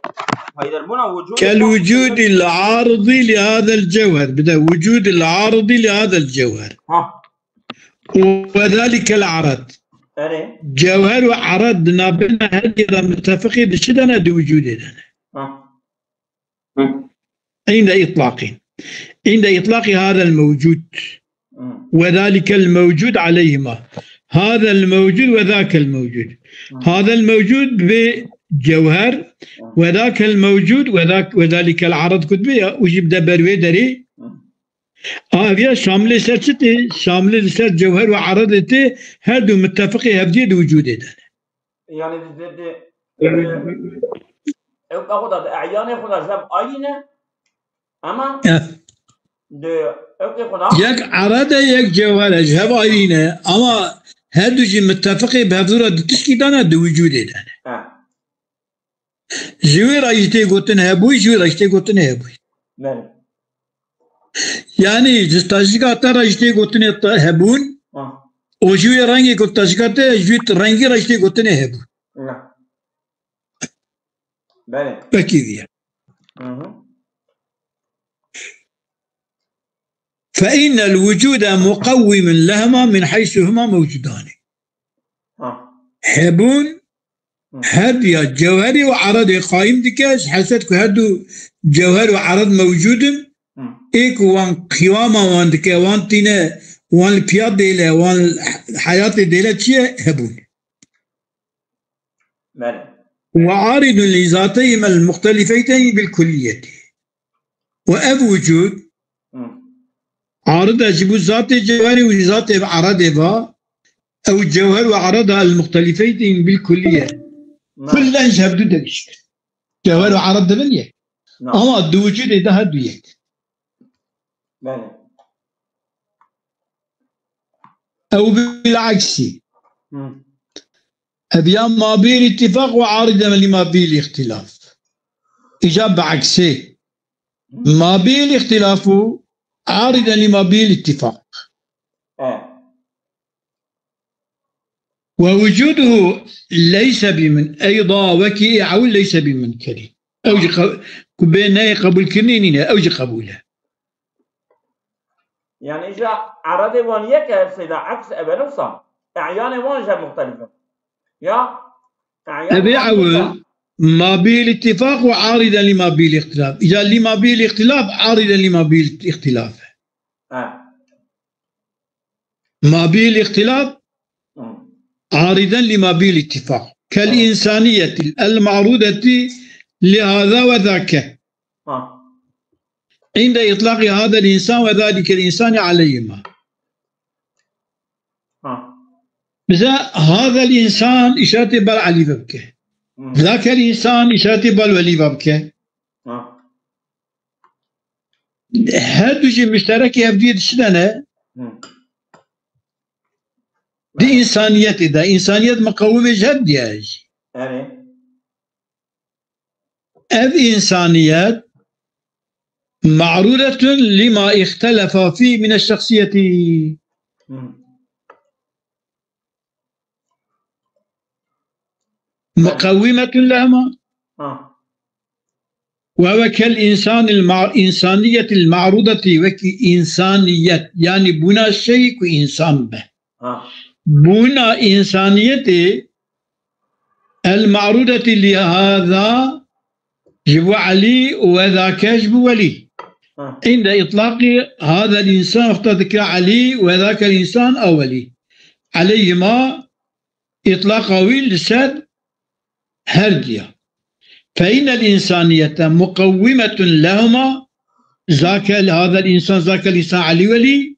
peyderbûna vücudê Kel vücudil aridi li hadel cewher. Bide vücudil aridi li hadel cewher. Ha. Ve zalikel arad. Erê. Cewher ve arad di navbêna her yê de muttefiqê di çi de ne, di vücudê de ne. Ha. Hı. Inde itlaqî. Inde itlaqî hadel mevcud. Hı. Ve zalikel mevcud aleyhima. Hadel mevcud ve zakel mevcud. Hı. Hadel mevcud bi cewher. Hı. Ve zakel mevcud ve zak-, ve zalikel arad kutbi ya. Û jî bi de ber wê derê. Hı. A, ev ya şamilê ser çi tê? Şamilê li ser cewher ve aradê tê, her du muttefiqê hevdiyê di vücudê de ne. Yani di, di, di, ew ka xwe da di eyanê xwe da jev ayrî ne. Ama Eh. di ew xwe da Yek arad e, yek cewher e, ji hev ayrî ne. Ama her du jî muttefiqê bi hevdû re di tişkî de ne, di wicûdê de ne. Ha. Ji wê re jî tê gotin hebûyî, ji wê re jî tê gotin hebûyî. Belê. Yanî ji tajika te re jî tê gotinê te hebûn, Ha. û ji wê rengê ku tajika te ji wê rengî re jî tê gotinê hebûn. Ya. Belê. Wekî vî ye. Hı hı. فإن الوجود مقوم لهما من حيث هما موجودان. Ha. Hebûn Hı. her diya cewherî û eredê qayîm dike, ji hesed ku her du cewher û ered mewcûd in, Hı. ê ku wan qiyama wan dike, wan tîne, wan li piya dêle, wan li heyatê dêle çi ye? Hebûn. Belê. وعارض لذاتيهما المختلفتين بالكلية. Û ev wicûd Hı. arid e ji bo zatê cewherî û zatê eredê ve, ew cewher û ereda el muxtelîfeytîn bil kulliye. Na. Kullen ji hevdu derîşik. Cewher û ered dibin yek. Na. Ama di wicûdê de her du yek. Belê. Ew bil aksî. Hı. Ev ya mabîl îtîfaq û arîden li mabîl îxtîlaf. Îca bi eksê. Mabîl îxtîlaf û arîden li mabîl îtîfaq. E. Ve wucuduhu leyse bi min. Eyda wekî ê ewil leyse bi min kerî. Ew jî qe-, ku bê neyê qebûlkirinê nîne, ew jî qebûl e. Yani îja eredê wan yek e, seyda aks e, belê wisa. Eyanê wan jî muxtelîf e. Ya, eyan Ev ê wan ewil yek e. Mabîl îtîfaq û arîden li mabîl îxtîlaf. Îca li mabîl îxtîlaf, arîden li mabîl îxtîlaf e. Ha. Mabîl îxtîlaf, Hı. arîden li mabîl îtîfaq. Kel Ha. însaniyeti el ma'rudeti li hada ve zake. Ha. Inde îtlaqî hada el însan ve zalike el însani aleyhima. Ha. Bize hada el însan îşaretê bal Elî ve bike. Hı. Zake el însan îşaretê bal Welî ve bike. Ha. Her du jî muşterekî hevdûyê di çi de ne? Hı. Di însaniyetê de. Însaniyet miqewimê ji hev diye jî. Evet. Ev însaniyet ma'rudetun lima îxtelefa fî mine şexsiyetî. Hı. Muqewimetun lehma. Ha. Ve ve kel insanil ma-, insaniyetil ma'rudeti, wekî insaniyet, yani bûna şeyî ku insan be. Ha. Bûna insaniyetê el ma'rudeti li hada ji bo Elî û wedake ji bo Welî. Ha. Inde îtlaqî hada el insan wexta dikira Elî û wedake el insan a Welî. Eleyhima îtlaqa wî li ser her diya. Fe innel insaniyete muqewwimetun lehuma, zake li hadel insan, zake li insan Elî Welî,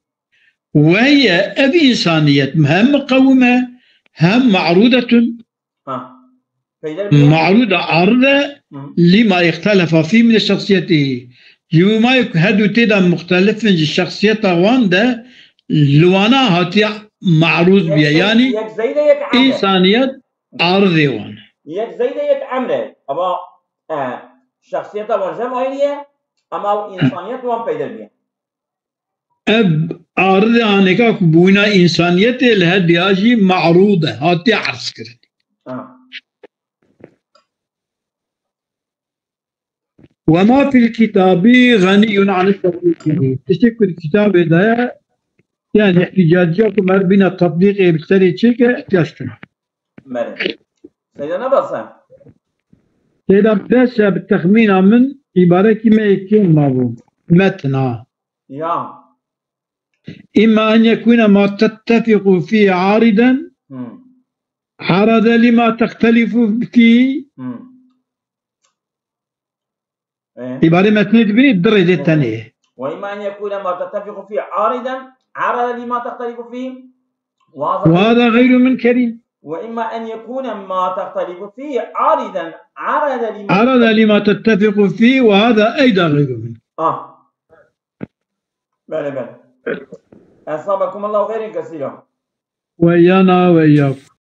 ve hiye, ev insaniyet hem muqewwime hem ma'rudetun. Ha. Peyder bile. Ma'ruda arde Hı. lima ihtelefa fî min şexsiyetî. Ji bo mayê ku her du tê de muxtelif in ji şexsiyeta wan de, li wana hatiye ma'rûz Yek biye. zey-, Yanî yek zeyde yek emre. însaniyet ardê wan. Yek zeyde yek emre. Ama, e, şexsiyeta wan jem ayrı ye, ama o insaniyet wan peyder biye. Ev aridê anêka ku bûna însaniyetê li her diya jî ma'rûd e, hatiye erz kirin. Ha. Ve ma fil kitabî xenîyun an tefsîrî. Tiştê ku di kitabê de ye, yani îhtîcaciya ku mer bîna tetbîqê bi serê çêke, ihtiyac tune. Belê. Seyda ne bes e? Seyda bes e, bi texmîna min îbarekî me yekê mabû. Metna. Ya. Îmma en yekûne ma tettefiqu fî ariden, Hmm. arade lima textelifu fî. Hmm. E. Îbarê metnê dibînî, di rêdê E. tenê. Ve îmma en yekûne ma tettefiqu fî ariden, arade lima textelifu fî. Ve hada Ve hada xeyru min kerî. Ve îmma en yekûne ma textelifu fî ariden, arade lima Arade lima tettefiqu fî ve hada eyda xeyru min. Ah. Belê, belê. Esabekumullahu xeyren kesîra. Ve iyana ve iyyakum.